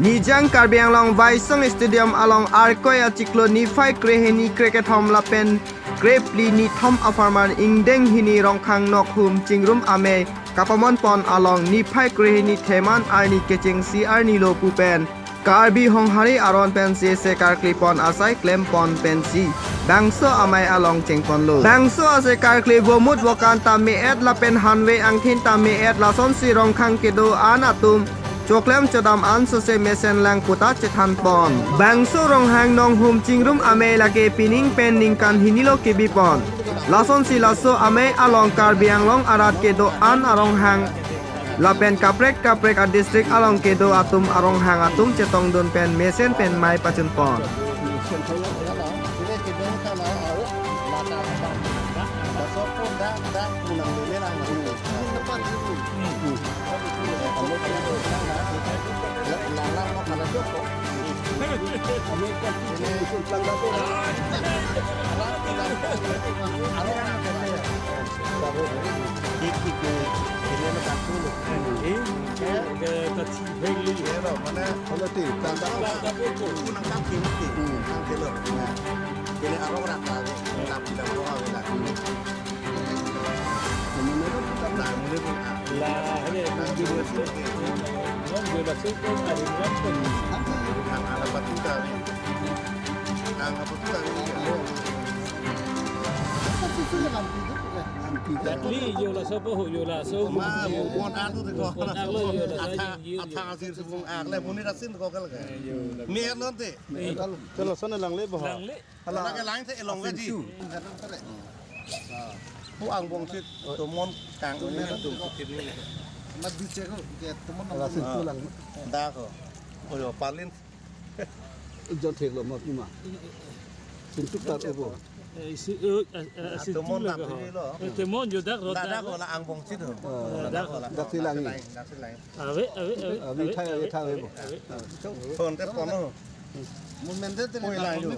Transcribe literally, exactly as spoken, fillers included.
Ejang Karbi Anglong Waisong Stadium along Arkoi achiklo niphai krehini krekethom lapen krephli nithom apharman ingdeng hini Ronghang nok hum chingrum amei kapamonpon along niphai krehini theman arni kechengsi arni lo pu pen Karbi Honghari aron pensi ese karkli pon asai klem pon pensi bangso amei along chengponlo. Bangso ase karkli bomut bokan ta me-et lapen hanve angthin ta me-et, lasonsi Ronghang kedo-an atum choklem chodam an sose mesen lang puta chethan pon. Bangso Ronghang nong hum chingrum amei lake pining pen ningkan hini lo kebi pon. Lasonsi laso amei along Karbi Anglong arat kedo-an aronghang lapen kaprek kaprek a district along kedo atum aronghang atum chetongdun pen mesen pen mei pachun pon. Li yo laso po ho yo laso. Ma, mo kon atu de ko. Kon atu yo laso. Atha, atha asir subung ak le, monit asin ko kal ke. Yo. Mi er non te. Te lason langle bo. Langle. Hala. Hala ke lang te elong ke ji. Pu angbong sit tomon kang. Mat biche ko ke tomon. Hala sit tu lang. Da ko. Oyo palin. Jon thek lo ma pima. Sintuk tar ubo. Eh, si, eh, eh, eh, si Tomon tu la nam ko. Lo. Eh, temon yo dak ro. Da da ko la angbong sit ho. Oh. Da ko la. Dak si lang ni. Dak si lang. Ave, ave, ave. Ave, ave, thai, ave, ave, thai, ave. Ave. Phone te phone ho. Mo mende te. Koi lang yo.